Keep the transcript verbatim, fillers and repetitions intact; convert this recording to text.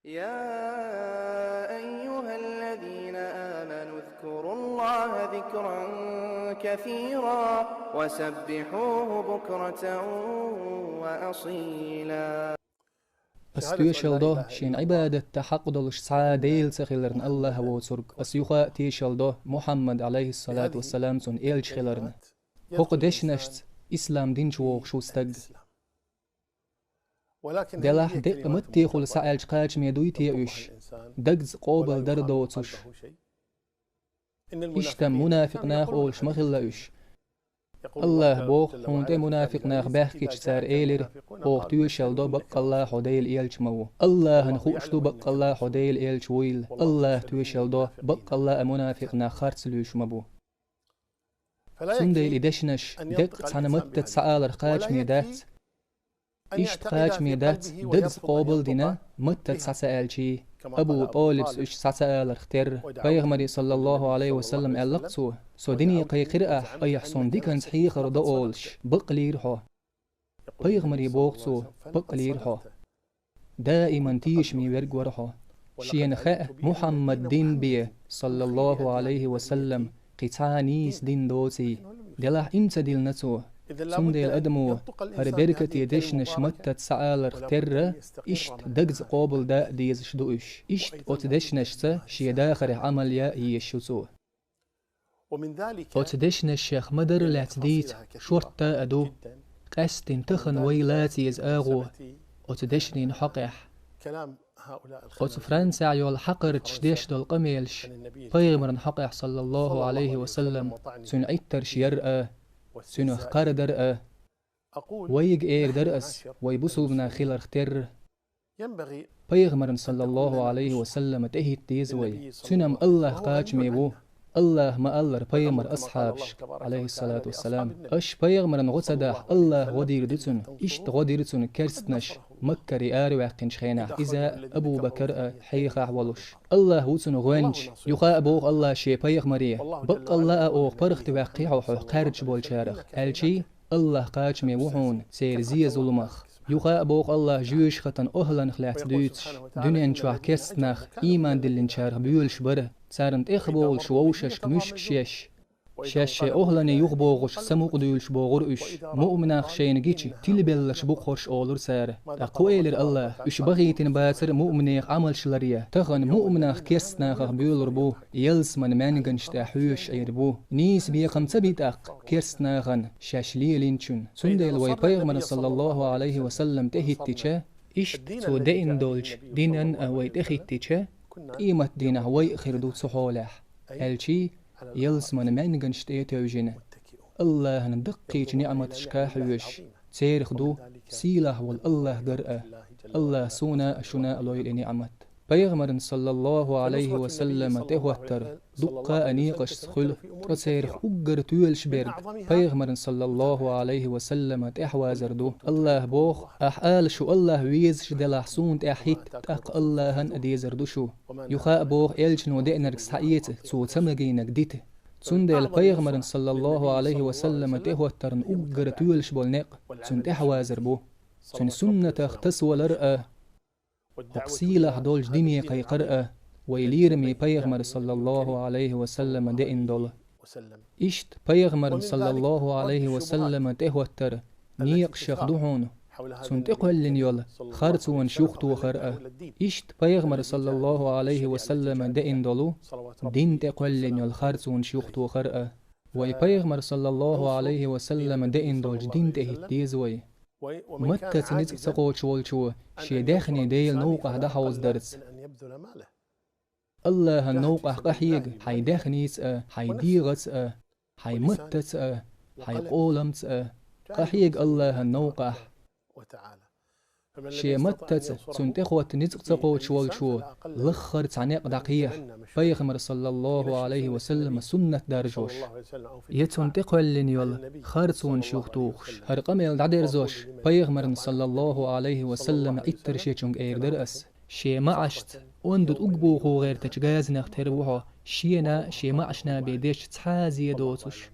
يا أيها الذين آمنوا اذكروا الله ذكرا كثيرا وسبحوه بكرة وأصيلا. Ас тоьшалла до шен Ӏибадатта хьакъ долуш цхьа а Дела ца хиларна АллахӀ воцург. Ас юха а тоьшалла до Мухьаммад, Ӏалайхиссалату вассалам, цуьнан элча хиларна. ХӀокху дешнашца ислам дин чу вогӀуш ву стаг. Делахь деккъа маттехула схьааьлча кхачаме дуй те уьш, дагца къобалдар доцуш? Иштта мунафикъ нах олуш ма хилла уьш. АллахӀа боху: «Хьуна тӀе мунафикъ нах баьхкича, цара элира: „Оха тоьшалла до, баккъалла а хьо Делан элча ма ву“. АллахӀана хууш ду, баккъалла а хьо Делан элча вуйла. АллахӀа тоьшалла до, баккъалла а мунафикъ нах харц луьйш ма бу“». Цундела и дешнаш деккъа цхьана маттаца схьааларх кхачаме дац. Иштта кхачаме дац, дагца къобал а дина, маттаца схьа ца аьлчий. Абу ТӀолибас уьш схьа ца аларх терра, пайхамаре, саллаллаху Ӏалайхи ва саллам, аьлла-кх цо: «Со дине кхайкхира ахь, айхьа суна диканца хьехар до олуш, бакъ лийра хьо. Пайхамаре боху цо: „Бакъ лийра хьо“. Даиман тешаме верг вара хьо. Шена хаьа, Мухьаммад дин бен, саллаллаху Ӏалайхи ва саллам, кхин цхьа а нийса дин доций. Делахь иман ца диллина цо. Цундела адамо хӀара беркате дешнаш маттаца схьааларх терра, иштта дагца къобал дан а дезаш ду уьш. Иштта оцу дешнашца шен дахарехь Ӏамал ян а езаш ю цо». Оцу дешнашех ма-дарра лаьцна дийца шортта а ду, къаьсттина тахана вай лаца еза агӀо оцу дешнийн хьокъехь. Оцу Францехь йолу хьакхарчаш деш долу къамелаш пайхамарна хьокъехь, саллаллаху Ӏалайхи ва саллам, цуьнан Ӏиттарш яр а, цуьнах кхардар а. Вайга эр дара ас, вай бусулба нах хиларх терра. Пайхамарна, саллаллаху Ӏалайхи ва саллам, тӀехӀитта деза вай. Цуьнан АллахӀ кхачаме ву. АллахӀа ма-аллара пайхамаран асхьабашка, Ӏалайхиссалату вассалам: «Аша пайхамарна гӀо ца дахь, АллахӀа гӀо дийр ду цунна». Иштта гӀо дира цунна керстанаш Маккаре араваьккхинчу хенахь, иза а, Абу Бакар а хьехахь волуш. АллахӀ ву цунна гӀоьнча. Юха а боху АллахӀа шен пайхамаре: «Баккъалла а оха паргӀатваьккхи хьо хьох кхаьрдаш болчарах», аьлчий, АллахӀ кхачаме ву хьуна церан зен-зуламах. Юха а боху АллахӀа жоьжахатан охӀланах лаьцна дуьйцуш: «Дуьнен чохь керста нах ийман диллинчарах боьлуш бара, царна тӀехбовлуш вовшашка муьшкаш еш, шаьш шайн охӀлане юхабогӀуш самукъадуьйлуш богӀура уьш. Муъминах шайна гича, тилабелларш бу-кх хӀорш», олура цара. ТӀаккха хӀун элира АллахӀа? Уьш бахийтина бацара муъминех Ӏамалш ларъян. Тахана муъминах керста нахах боьлур бу, ялсаман маьнганаш тӀехь хьоьжуш Ӏийр бу. Нийса бекхам ца би тӀаккха керста нахана шаьш лелийначунна? Цундела вай пайхамарна, саллаллаху Ӏалайхи ва саллам, тӀехӀиттича, иштта цо деана долчу динан а вай тӀехӀиттича, къематдийнахь вай а хир ду цу хьолехь, аьлчий, ялсаман маьнганаш тӀе а тевжина, АллахӀан даккхийчу ниӀматашка хьоьжуш, церах ду сийлахь волу АллахӀ гар а. АллахӀа суна а, шуна а лойла и ниӀмат. Пайхамарна, саллаллаху Ӏалайхи ва саллам, тӀехӀоттар дуккха а некъашца хуьлу, ткъа церах уггар тоьлуш берг пайхамарна, саллаллаху Ӏалайхи ва саллам, тӀаьхьавазар ду. АллахӀа боху: «Ахьа ала шу АллахӀ везаш делахь, суна тӀаьхьахӀитта, тӀаккха АллахӀан а дезар ду шу». Юха а боху: «Элчано деанарг схьаэца, цо ца магийнарг дита». Цундела пайхамарна, саллаллаху Ӏалайхи ва саллам, тӀехӀоттарна уггар тоьлуш болу некъ цуьнан тӀаьхьавазар бу. Цуьнан суннатах тасавалар а, хӀокху сийлахь долчу дине кхайкхар а, вай лераме пайхамар, саллаллаху Ӏалайхи ва саллам, деана долу. Иштта пайхамарна, саллаллаху Ӏалайхи ва саллам, тӀехӀоттар некъашах ду хьуна, цунна тӀекхоьллина йолу харцонаш юхатохар а. Иштта пайхамар, саллаллаху Ӏалайхи ва саллам, деана долу дин тӀекхоьллина йолу харцонаш юхатохар а. Вай пайхамар, саллаллаху Ӏалайхи ва саллам, деана долчу дин тӀе хӀитта деза вай. Маттаца ницкъ ца кхочуш волчо шен даьхни Делан новкъахь дӀахьовзадарца. АллахӀан новкъахь къахьега хьайн даьхница а, хьайн дегӀаца а, хьайн маттаца а, хьайн къоламца а. Къахьега АллахӀан новкъахь. Шен маттаца цунна тӀехӀотта ницкъ ца кхочуш волчо лаххара цхьа некъ дӀакхехьа, пайхамар, саллаллаху Ӏалайхи ва саллам, суннат даржош, я цунна тӀекхоьллина йолу харцонаш юхатухуш, хӀара къамел дӀадерзош, пайхамарна, саллаллаху Ӏалайхи ва саллам, Ӏиттарш ечунга эр дара ас: «Шен маӀашца онда тӀулг буху гӀертачу газанах тера ву хьо, шена а, шен маӀашна а бен деш цхьа а зе доцуш».